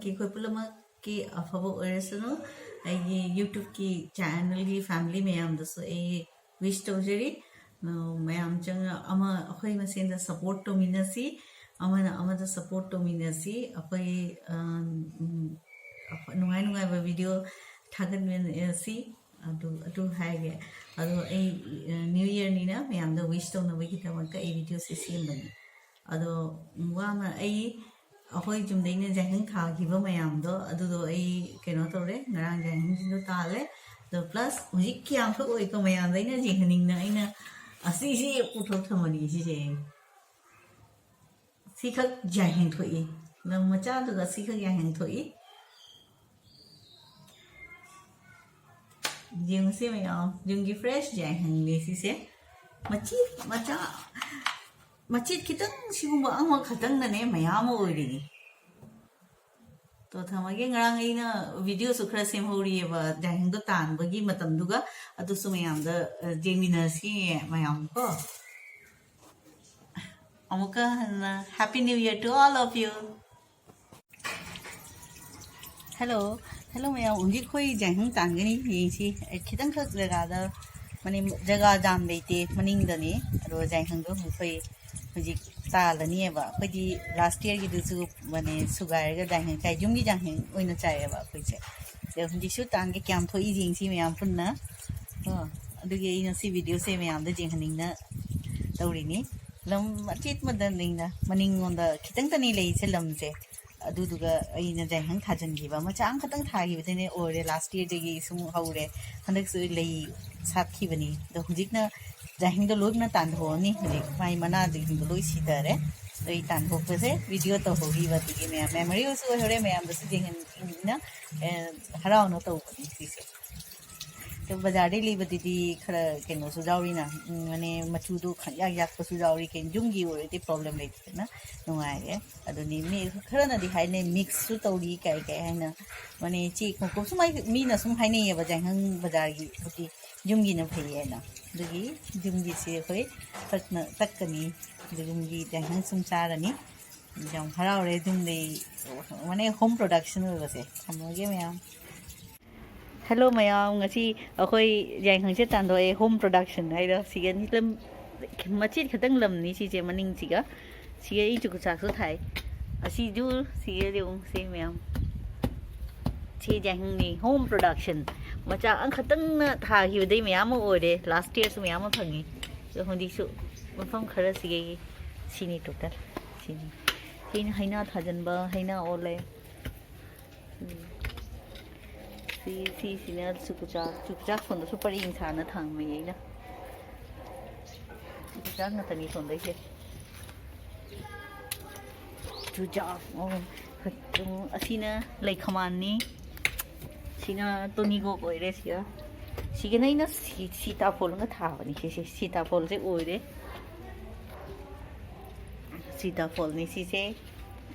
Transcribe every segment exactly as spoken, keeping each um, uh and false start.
ꯑꯩꯈꯣꯏ ꯄꯨꯝꯅꯃꯛꯀꯤ ꯑꯐꯕ ꯑꯣꯏꯔꯁꯅꯨ꯫ ꯑꯩꯒꯤ YouTubeꯀꯤ channelꯒꯤ family ꯃꯌꯥꯝꯗꯁꯨ ꯑꯩ wish ꯇꯧꯖꯔꯤ꯫ ꯑ, ꯃꯌꯥꯝ ꯆꯪꯅ ꯑꯃ, ꯑꯩꯈꯣꯏ ꯃꯁꯦꯟꯗ support ꯇꯧꯃꯤꯟꯅꯁꯤ, ꯑꯃꯅ ꯑꯃꯗ support ꯇꯧꯃꯤꯟꯅꯁꯤ꯫ ꯑꯩꯈꯣꯏ, ꯑ, ꯎꯝ, ꯑꯐ-, ꯅꯨꯡꯉꯥꯏ ꯅꯨꯡꯉꯥꯏꯕ video ꯊꯥꯒꯠꯃꯤꯟꯅꯁꯤ꯫ ꯑꯗꯨ, ꯑꯗꯨ ꯍꯥꯏꯒꯦ꯫ ꯑꯗꯣ ꯑꯩ, ꯑ, New Yearꯅꯤꯅ ꯃꯌꯥꯝꯗ wish ꯇꯧꯅꯕꯒꯤꯗꯃꯛꯇ ꯑꯩ videoꯁꯦ ꯁꯦꯝꯕꯅꯤ꯫ ꯑꯗꯣ ꯋꯥ ꯑꯃ, ꯑꯩ, ꯑꯩꯈꯣꯏ ꯌꯨꯝꯗꯩꯅ ꯌꯥꯏꯉꯪ ꯊꯥꯈꯤꯕ ꯃꯌꯥꯝꯗꯣ, ꯑꯗꯨꯗꯣ ꯑꯩ ꯀꯩꯅꯣ ꯇꯧꯔꯦ, ꯉꯔꯥꯡ ꯌꯥꯏꯉꯪꯁꯤꯡꯗꯣ ꯇꯥꯜꯂꯦ꯫ ꯑꯗꯣ plus ꯍꯧꯖꯤꯛ ꯀꯌꯥꯝꯈꯛ ꯑꯣꯏꯀꯣ ꯃꯌꯥꯝꯗ ꯑꯩꯅ ꯌꯦꯡꯍꯟꯅꯤꯡꯅ ꯑꯩꯅ ꯑꯁꯤꯁꯤ ꯄꯨꯊꯣꯛ ꯊꯝꯕꯅꯤ ꯁꯤꯁꯦ꯫ ꯁꯤꯈꯛ ꯌꯥꯏꯉꯪ ꯊꯣꯛꯏ꯫ ꯂꯝ ꯃꯆꯥꯗꯨꯒ ꯁꯤꯈꯛ ꯌꯥꯏꯉꯪ ꯊꯣꯛꯏ꯫ ꯌꯦꯡꯉꯨꯁꯦ ꯃꯌꯥꯝ, ꯌꯨꯝꯒꯤ fresh ꯌꯥꯏꯉꯪꯅꯦ ꯁꯤꯁꯦ꯫ ꯃꯆꯦꯠ ꯃꯆꯥ, ꯃꯆꯦꯠ ꯈꯤꯇꯪ, ꯁꯤꯒꯨꯝꯕ ꯑꯃꯈꯛꯇꯪꯅꯅꯦ ꯃꯌꯥꯝ ꯑꯃ ꯑꯣꯏꯔꯤꯅꯤ꯫ ꯇꯣ, ꯊꯝꯃꯒꯦ꯫ ꯉꯔꯥꯡ ꯑꯩꯅ videoꯁꯨ ꯈꯔ ꯁꯦꯝꯍꯧꯔꯤꯑꯕ ꯌꯥꯏꯉꯪꯗꯣ ꯇꯥꯟꯕꯒꯤ ꯃꯇꯝꯗꯨꯒ, ꯑꯗꯨꯁꯨ ꯃꯌꯥꯝꯗ, ꯑ, ꯌꯦꯡꯃꯤꯟꯅꯁꯤ ꯃꯌꯥꯝ ꯀꯣ꯫ ꯑꯃꯨꯛꯀ ꯍꯟꯅ Happy New Year to all of you. Hello, hello ꯃꯌꯥꯝ, ꯍꯧꯖꯤꯛ ꯑꯩꯈꯣꯏ ꯌꯥꯏꯉꯪ ꯇꯥꯟꯒꯅꯤ꯫ ꯌꯦꯡꯁꯤ, ꯑꯩ ꯈꯤꯇꯪꯈꯛ ꯖꯒꯥꯗ, ꯃꯅꯤꯡ, ꯖꯒꯥ ꯌꯥꯝ ꯂꯩꯇꯦ ꯃꯅꯤꯡꯗꯅꯤ, ꯑꯗꯣ ꯌꯥꯏꯉꯪꯗꯣ ꯑꯩꯈꯣꯏ ꯍꯧꯖꯤꯛ ꯇꯥꯜꯂꯅꯤꯕ꯫ ꯑꯩꯈꯣꯏꯗꯤ last yearꯒꯤꯗꯨꯁꯨ ꯃꯅꯦ ꯁꯨꯒꯥꯏꯔꯒ ꯌꯥꯏꯉꯪ ꯆꯥꯏ, ꯌꯨꯝꯒꯤ ꯌꯥꯏꯉꯪ ꯑꯣꯏꯅ ꯆꯥꯏꯌꯦꯕ ꯑꯩꯈꯣꯏꯁꯦ꯫ ꯑꯗꯣ ꯍꯧꯖꯤꯛꯁꯨ ꯇꯥꯟꯒꯦ ꯀꯌꯥꯝ ꯊꯣꯛꯏ ꯌꯦꯡꯁꯤ ꯃꯌꯥꯝ ꯄꯨꯟꯅ꯫ ꯀꯣ, ꯑꯗꯨꯒꯤ ꯑꯩꯅ ꯁꯤ videoꯁꯦ ꯃꯌꯥꯝꯗ ꯌꯦꯡꯍꯟꯅꯤꯡꯅ ꯇꯧꯔꯤꯅꯤ꯫ ꯂꯝ ꯃꯆꯦꯠ ꯑꯃꯗꯅꯤꯅ, ꯃꯅꯤꯡꯂꯣꯝꯗ ꯈꯤꯇꯪꯇꯅꯤ ꯂꯩꯔꯤꯁꯦ ꯂꯝꯁꯦ꯫ ꯑꯗꯨꯗꯨꯒ ꯑꯩꯅ ꯌꯥꯏꯉꯪ ꯊꯥꯖꯤꯟꯈꯤꯕ, ꯃꯆꯥ ꯑꯃꯈꯛꯇꯪ ꯊꯥꯈꯤꯕꯗꯩꯅꯦ ꯑꯣꯏꯔꯦ, last yearꯗꯒꯤ ꯁꯨꯝ ꯍꯧꯔꯦ꯫ ꯍꯟꯗꯛꯁꯨ ꯂꯩ ꯁꯥꯠꯈꯤꯕꯅꯤ꯫ ꯑꯗꯣ ꯍꯧꯖꯤꯛꯅ ꯌꯥꯏꯉꯪꯗꯣ ꯂꯣꯏꯅ ꯇꯥꯟꯊꯣꯛꯑꯅꯤ꯫ ꯍꯧꯖꯤꯛ ꯃꯥꯏ ꯃꯅꯥꯁꯤꯡꯗꯣ ꯂꯣꯏ ꯁꯤꯊꯔꯦ꯫ ꯑꯗꯣ ꯑꯩ ꯇꯥꯟꯊꯣꯛꯄꯁꯦ video ꯇꯧꯍꯧꯔꯤꯕ, ꯑꯗꯨꯒꯤ ꯃꯌꯥꯝ memoryꯁꯨ ꯑꯣꯏꯍꯧꯔꯦ, ꯃꯌꯥꯝꯗꯁꯨ ꯌꯦꯡꯍꯟꯅꯤꯡꯅ, ꯑꯦ, ꯍꯔꯥꯎꯅ ꯇꯧꯕꯅꯤ ꯁꯤꯁꯦ꯫ ꯑꯗꯣ ꯕꯖꯥꯔꯗꯩ ꯂꯩꯕꯗꯨꯗꯤ ꯈꯔ ꯀꯩꯅꯣꯁꯨ ꯌꯥꯎꯔꯤꯅ, ꯎꯝ, ꯃꯅꯦ ꯃꯆꯨꯗꯣ ꯈꯪꯌꯥꯛ ꯌꯥꯛꯄꯁꯨ ꯌꯥꯎꯔꯤ꯫ ꯀꯩ, ꯌꯨꯝꯒꯤ ꯑꯣꯏꯔꯗꯤ problem ꯂꯩꯇꯦꯗꯅ, ꯅꯨꯡꯉꯥꯏꯔꯦ꯫ ꯑꯗꯨꯅꯤ ꯃꯤ ꯈꯔꯅꯗꯤ ꯍꯥꯏꯅꯩ mixꯁꯨ ꯇꯧꯔꯤ ꯀꯥꯏ ꯀꯥꯏ ꯍꯥꯏꯅ, ꯃꯅꯦ ꯆꯦ ꯈꯣꯡꯀꯨꯞ ꯁꯨꯃꯥꯏ ꯃꯤꯅ ꯁꯨꯝ ꯍꯥꯏꯅꯩꯌꯦꯕ, ꯌꯥꯏꯉꯪ ꯕꯖꯥꯔꯒꯤ ꯍꯧꯖꯤꯛ ꯌꯨꯝꯒꯤꯅ ꯐꯩ ꯍꯥꯏꯅ꯫ ꯑꯗꯨꯒꯤ ꯌꯨꯝꯒꯤꯁꯤ ꯑꯩꯈꯣꯏ ꯇꯛꯅ, ꯇꯛꯀꯅꯤ꯫ ꯑꯗꯨ ꯌꯨꯝꯒꯤ ꯌꯥꯏꯉꯪ ꯁꯨꯝ ꯆꯥꯔꯅꯤ꯫ ꯌꯥꯝ ꯍꯔꯥꯎꯔꯦ ꯌꯨꯝꯗꯩ ꯃꯅꯦ ꯍꯣꯝ ꯄ꯭ꯔꯣꯗꯛꯁꯟ ꯑꯣꯏꯕꯁꯦ꯫ ꯊꯝꯃꯒꯦ ꯃꯌꯥꯝ꯫ ꯍꯦꯜꯂꯣ ꯃꯌꯥꯝ, ꯉꯁꯤ ꯑꯩꯈꯣꯏ ꯌꯥꯏꯉꯪꯁꯦ ꯇꯥꯟꯊꯣꯛꯑꯦ, ꯍꯣꯝ ꯄ꯭ꯔꯣꯗꯛꯁꯟ ꯍꯥꯏꯗꯣ꯫ ꯁꯤꯒ ꯑꯅꯤ ꯂꯝ-, ꯃꯆꯦꯠ ꯈꯛꯇꯪ ꯂꯝꯅꯤ ꯁꯤꯁꯦ ꯃꯅꯤꯡꯁꯤꯒ꯫ ꯁꯤꯒ ꯑꯩ ꯆꯨꯀꯨꯆꯥꯛꯁꯨ ꯊꯥꯏ꯫ ꯑꯁꯤꯁꯨ ꯁꯤꯒ ꯌꯦꯡꯉꯨ ꯁꯤ ꯃꯌꯥꯝ꯫ ꯁꯤ ꯌꯥꯏꯉꯪꯅꯤ, ꯍꯣꯝ ꯄ꯭ꯔꯣꯗꯛꯁꯟ꯫ ꯃꯆꯥ ꯑꯃꯈꯛꯇꯪꯅ ꯊꯥꯈꯤꯕꯗꯩ ꯃꯌꯥꯝ ꯑꯃ ꯑꯣꯏꯔꯦ꯫ ꯂꯥꯁ ꯌꯔꯁꯨ ꯃꯌꯥꯝ ꯑꯃ ꯐꯪꯉꯤ꯫ ꯑꯗꯣ ꯍꯧꯖꯤꯛꯁꯨ ꯃꯐꯝ ꯈꯔ ꯁꯤꯒꯤ ꯁꯤꯅꯤ ꯇꯣꯇꯦꯜ꯫ ꯁꯤꯅꯤ꯫ ꯁꯤꯅ ꯍꯩꯅꯥ ꯊꯥꯖꯤꯟꯕ, ꯍꯩꯅꯥ ꯑꯣꯜꯂꯦ꯫ ꯎꯝ꯫ ꯁꯤ, ꯁꯤꯁꯤꯅ ꯆꯨꯀꯨꯆꯥꯛ, ꯆꯨꯀꯨꯆꯥꯛ ꯁꯣꯟꯗꯁꯨ ꯄꯔꯦꯡ ꯁꯥꯅ ꯊꯝꯃꯦ ꯑꯩꯅ꯫ ꯆꯨꯀꯨꯆꯥꯛ ꯉꯥꯛꯇꯅꯤ ꯁꯣꯟꯗꯩꯁꯦ꯫ ꯆꯨꯖꯥꯛ, ꯑꯣ, ꯑꯁꯤꯅ ꯂꯩꯈꯃꯥꯟꯅꯤ꯫ ꯁꯤꯅ ꯇꯣꯅꯤꯒꯣꯛ ꯑꯣꯏꯔꯦ ꯁꯤꯒ꯫ ꯁꯤꯒꯤꯅ ꯑꯩꯅ ꯁꯤ-, ꯁꯤꯇꯥꯐꯣꯜ ꯑꯃ ꯊꯥꯕꯅꯤ꯫ ꯁꯤꯁꯦ ꯁꯤꯇꯥꯐꯣꯜꯁꯦ ꯑꯣꯏꯔꯦ꯫ ꯁꯤꯇꯥꯐꯣꯜꯅꯤ ꯁꯤꯁꯦ꯫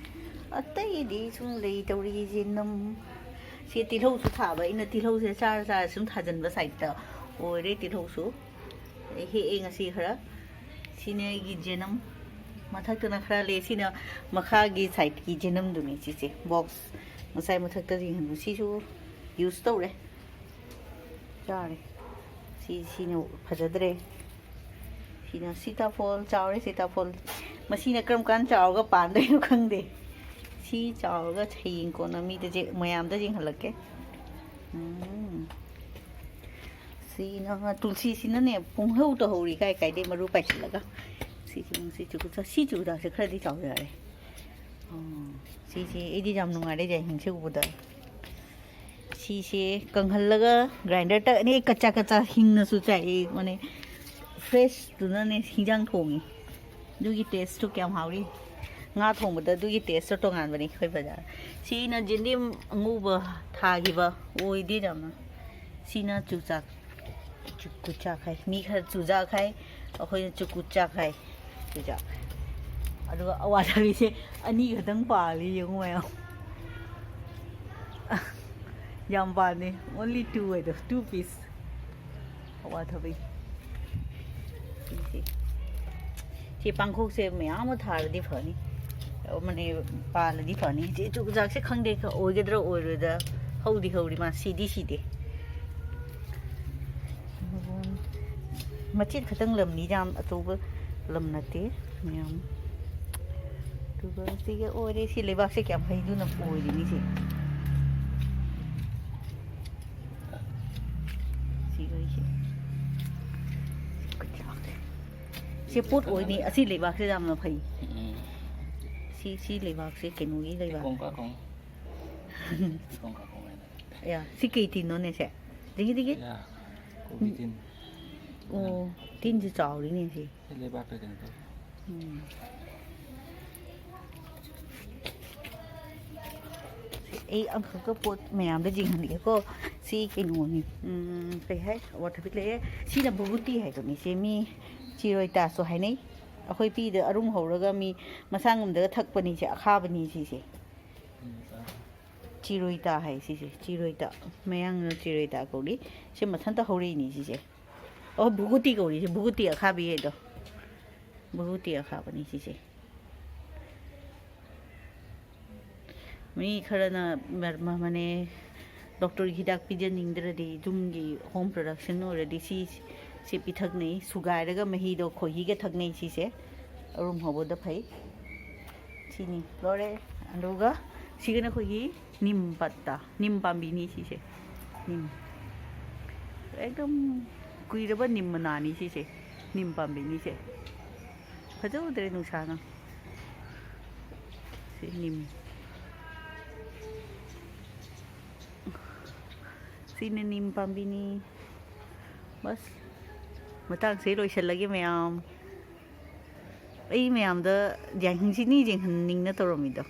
ꯑꯇꯩꯗꯤ ꯁꯨꯝ ꯂꯩ ꯇꯧꯔꯤꯁꯦ ꯅꯝ-, ꯁꯤ ꯇꯤꯜꯍꯧꯁꯨ ꯊꯥꯕ ꯑꯩꯅ꯫ ꯇꯤꯜꯍꯧꯁꯦ ꯆꯥꯔ ꯆꯥꯔ ꯁꯨꯝ ꯊꯥꯖꯤꯟꯕ ꯁꯥꯏꯠꯇ ꯑꯣꯏꯔꯦ ꯇꯤꯜꯍꯧꯁꯨ꯫ ꯑꯩ ꯍꯦꯛꯑꯦ ꯉꯁꯤ ꯈꯔ꯫ ꯁꯤꯅꯦ ꯑꯩꯒꯤ ꯖꯦꯅꯝ꯫ ꯃꯊꯛꯇꯅ ꯈꯔ ꯂꯩ꯫ ꯁꯤꯅ ꯃꯈꯥꯒꯤ ꯁꯥꯏꯠꯀꯤ ꯖꯦꯅꯝꯗꯨꯅꯤ ꯁꯤꯁꯦ꯫ ꯕꯣꯛꯁ ꯉꯁꯥꯏ ꯃꯊꯛꯇ ꯌꯦꯡꯍꯟꯕ꯫ ꯁꯤꯁꯨ ꯌꯨꯁ ꯇꯧꯔꯦ꯫ ꯆꯥꯔꯦ꯫ ꯁꯤ, ꯁꯤꯅ ꯐꯖꯗ꯭ꯔꯦ꯫ ꯁꯤꯅ ꯁꯤꯇꯥꯐꯣꯜ ꯆꯥꯎꯔꯦ, ꯁꯤꯇꯥꯐꯣꯜ꯫ ꯃꯁꯤꯅ ꯀꯔꯝ ꯀꯥꯟ ꯆꯥꯎꯔꯒ ꯄꯥꯟꯗꯣꯏꯅꯣ ꯈꯪꯗꯦ꯫ ꯁꯤ ꯆꯥꯎꯔꯒ ꯍꯌꯦꯡ ꯀꯣꯟꯅ ꯃꯤꯗ ꯖꯦ-, ꯃꯌꯥꯝꯗ ꯌꯦꯡꯍꯜꯂꯛꯀꯦ꯫ ꯎꯝ꯫ ꯁꯤꯅ ꯇꯨꯜꯁꯤꯁꯤꯅꯅꯦ ꯄꯨꯡꯍꯧ ꯇꯧꯍꯧꯔꯤ ꯀꯥꯏ ꯀꯥꯏꯗꯩ ꯃꯔꯨ ꯄꯥꯏꯁꯤꯜꯂꯒ꯫ ꯁꯤꯁꯦ, ꯁꯤ ꯆꯨꯀꯨꯆꯥ-, ꯁꯤ ꯆꯨꯀꯨꯆꯥꯛꯁꯦ ꯈꯔꯗꯤ ꯆꯥꯎꯖꯔꯦ꯫ ꯎꯝ꯫ ꯁꯤꯁꯦ ꯑꯩꯗꯤ ꯌꯥꯝ ꯅꯨꯡꯉꯥꯏꯔꯦ ꯌꯥꯏꯉꯪꯁꯦ ꯎꯕꯗ꯫ ꯁꯤꯁꯦ ꯀꯪꯍꯜꯂꯒ ꯒ꯭ꯔꯥꯏꯟꯗꯔ ꯇꯛꯑꯅꯤ꯫ ꯑꯩ ꯀꯆꯥ ꯀꯆꯥ ꯍꯤꯡꯅꯁꯨ ꯆꯥꯏ꯫ ꯃꯥꯅꯦ, ꯐ꯭ꯔꯦꯁꯇꯨꯅꯅꯦ ꯍꯤꯟꯖꯥꯡ ꯊꯣꯡꯉꯤ꯫ ꯑꯗꯨꯒꯤ ꯇꯦꯁꯇꯨ ꯀꯌꯥꯝ ꯍꯥꯎꯔꯤ꯫ ꯉꯥ ꯊꯣꯡꯕꯗ ꯑꯗꯨꯒꯤ ꯇꯦꯁꯇꯨ ꯇꯣꯉꯥꯟꯕꯅꯤ ꯑꯩꯈꯣꯏ ꯕꯖꯥꯔ꯫ ꯁꯤꯅ ꯌꯦꯟꯗꯦꯝ ꯑꯉꯧꯕ ꯊꯥꯈꯤꯕ ꯑꯣꯏꯗꯦ ꯌꯥꯝꯅ꯫ ꯁꯤꯅ ꯆꯨꯖꯥꯛ, ꯆꯨ-, ꯆꯨꯖꯥꯛ ꯍꯥꯏ꯫ ꯃꯤ ꯈꯔ ꯆꯨꯖꯥꯛ ꯍꯥꯏ, ꯑꯩꯈꯣꯏꯅ ꯆꯨꯀꯨ ꯆꯥꯛ ꯍꯥꯏ꯫ ꯆꯨꯖꯥꯛ꯫ ꯑꯗꯨꯒ ꯑꯋꯥꯊꯕꯤꯁꯦ ꯑꯅꯤ ꯈꯛꯇꯪ ꯄꯥꯜꯂꯤ ꯌꯦꯡꯉꯨ ꯃꯌꯥꯝ꯫ ꯌꯥꯝ ꯄꯥꯜꯂꯤ, only two ꯍꯥꯏꯗꯣ, two piece꯫ ꯑꯋꯥꯊꯕꯤ꯫ ꯁꯤꯁꯦ꯫ ꯁꯤ ꯄꯥꯡꯈꯣꯛꯁꯦ ꯃꯌꯥꯝ ꯑꯃ ꯊꯥꯔꯗꯤ ꯐꯅꯤ꯫ ꯑꯃꯅꯦ ꯄꯥꯜꯂꯗꯤ ꯐꯅꯤ꯫ ꯏꯆꯦ ꯆꯨꯖꯥꯛꯁꯦ ꯈꯪꯗꯦ ꯑꯣꯏꯒꯗ꯭ꯔꯥ ꯑꯣꯏꯔꯣꯏꯗ꯭ꯔꯥ꯫ ꯍꯧꯗꯤ ꯍꯧꯔꯤ ꯃꯥ, ꯁꯤꯗꯤ ꯁꯤꯗꯦ꯫ ꯃꯆꯦꯠ ꯈꯛꯇꯪ ꯂꯝꯅꯤ, ꯌꯥꯝ ꯑꯆꯧꯕ ꯂꯝ ꯅꯠꯇꯦ ꯃꯌꯥꯝ꯫ ꯑꯗꯨꯒ ꯁꯤꯒ ꯑꯣꯏꯔꯦ꯫ ꯁꯤ ꯂꯩꯕꯥꯛꯁꯦ ꯀꯌꯥꯝ ꯍꯩꯗꯨꯅ ꯑꯣꯏꯔꯤꯅꯤ ꯁꯤ꯫ ꯁꯤꯒ ꯑꯩꯁꯦ꯫ ꯁꯤ ꯄꯣꯠ ꯑꯣꯏꯅꯤ꯫ ꯑꯁꯤ ꯂꯩꯕꯥꯛꯁꯦ ꯌꯥꯝꯅ ꯐꯩ꯫ ꯎꯝ꯫ ꯁꯤ, ꯁꯤ ꯂꯩꯕꯥꯛꯁꯦ ꯀꯩꯅꯣꯒꯤ ꯂꯩꯕꯥꯛ꯫ ꯂꯩꯀꯣꯡ ꯀꯥꯀꯣꯡ꯫ ꯂꯩꯀꯣꯡ ꯀꯥꯀꯣꯡ ꯍꯥꯏꯅ꯫ ꯌꯥ, ꯁꯤ ꯀꯩ ꯇꯤꯟꯅꯣꯅꯦ ꯁꯦ? ꯗꯤꯒꯤ ꯗꯤꯒꯤ? ꯌꯥ, ꯀꯣꯕꯤ ꯇꯤꯟ꯫ ꯑꯣ, ꯇꯤꯟꯁꯦ ꯆꯥꯎꯔꯤꯅꯦ ꯁꯤ꯫ ꯁꯤ ꯂꯩꯕꯥꯛꯇ ꯀꯩꯅꯣ ꯇꯧꯋꯦ꯫ ꯎꯝ꯫ ꯑꯩ ꯑꯪꯈꯛꯀ ꯄꯣꯠ ꯃꯌꯥꯝꯗ ꯌꯦꯡꯍꯟꯒꯦꯀꯣ꯫ ꯁꯤ ꯀꯩꯅꯣꯅꯤ, ꯎꯝ, ꯀꯩ ꯍꯥꯏ? ꯋꯥꯇꯔ ꯂꯩꯌꯦ꯫ ꯁꯤꯅ ꯚꯨꯕꯨꯇꯤ ꯍꯥꯏꯕꯅꯤ꯫ ꯁꯤ ꯃꯤ ꯆꯤꯔꯣꯏꯇꯥꯁꯨ ꯍꯥꯏꯅꯩ꯫ ꯑꯩꯈꯣꯏ ꯄꯤꯗ ꯑꯔꯨꯝ ꯍꯧꯔꯒ ꯃꯤ ꯃꯁꯥ ꯉꯝꯗꯒ ꯊꯛꯄꯅꯤ꯫ ꯁꯦ ꯑꯈꯥꯕꯅꯤ ꯁꯤꯁꯦ꯫ ꯆꯤꯔꯣꯏꯇꯥ ꯍꯥꯏ ꯁꯤꯁꯦ, ꯆꯤꯔꯣꯏꯇꯥ꯫ ꯃꯌꯥꯡꯅ ꯆꯤꯔꯣꯏꯇꯥ ꯀꯧꯔꯤ꯫ ꯁꯤ ꯃꯊꯟꯇ ꯍꯧꯔꯛꯏꯅꯤ ꯁꯤꯁꯦ꯫ ꯑꯣ, ꯚꯨꯒꯨꯇꯤ ꯀꯧꯔꯤ ꯁꯤ, ꯚꯨꯒꯨꯇꯤ ꯑꯈꯥꯕꯤ ꯍꯥꯏꯗꯣ꯫ ꯚꯨꯒꯨꯇꯤ ꯑꯈꯥꯕꯅꯤ ꯁꯤꯁꯦ꯫ ꯃꯤ ꯈꯔꯅ ꯃ-, ꯃ-, ꯃꯅꯦ, ꯗꯣꯛꯇꯔꯒꯤ ꯍꯤꯗꯥꯛ ꯄꯤꯖꯅꯤꯡꯗ꯭ꯔꯗꯤ ꯌꯨꯝꯒꯤ ꯍꯣꯝ ꯄ꯭ꯔꯗꯛꯁꯟ ꯑꯣꯏꯔꯗꯤ ꯁꯤ, ꯁꯤ ꯄꯤꯊꯛꯅꯩ꯫ ꯁꯨꯒꯥꯏꯔꯒ ꯃꯍꯤꯗꯣ ꯈꯣꯏꯍꯤꯒ ꯊꯛꯅꯩ ꯁꯤꯁꯦ꯫ ꯑꯔꯨꯝ ꯍꯧꯕꯗ ꯐꯩ꯫ ꯁꯤꯅꯤ ꯂꯣꯏꯔꯦ꯫ ꯑꯗꯨꯒ ꯁꯤꯒꯅ ꯑꯩꯈꯣꯏꯒꯤ ꯅꯤꯝ ꯄꯠꯇ, ꯅꯤꯝ ꯄꯥꯝꯕꯤꯅꯤ ꯁꯤꯁꯦ꯫ ꯅꯤꯝ꯫ ꯑꯦꯛꯗꯝ ꯀꯨꯏꯔꯕ ꯅꯤꯝ ꯃꯅꯥꯅꯤ ꯁꯤꯁꯦ꯫ ꯅꯤꯝ ꯄꯥꯝꯕꯤꯅꯤ ꯁꯦ꯫ ꯐꯖꯧꯗ꯭ꯔꯦ ꯅꯨꯡꯁꯥꯅ꯫ ꯁꯤ ꯅꯤꯝ꯫ ꯁꯤꯅ ꯅꯤꯝ ꯄꯥꯝꯕꯤꯅꯤ꯫ ꯕꯁ꯫ ꯃꯇꯥꯡꯁꯦ ꯂꯣꯏꯁꯤꯜꯂꯒꯦ ꯃꯌꯥꯝ꯫ ꯑꯩ ꯃꯌꯥꯝꯗ ꯌꯦꯡꯍꯟꯁꯤꯅꯤ, ꯌꯦꯡꯍꯟꯅꯤꯡꯅ ꯇꯧꯔꯝꯃꯤꯗꯣ꯫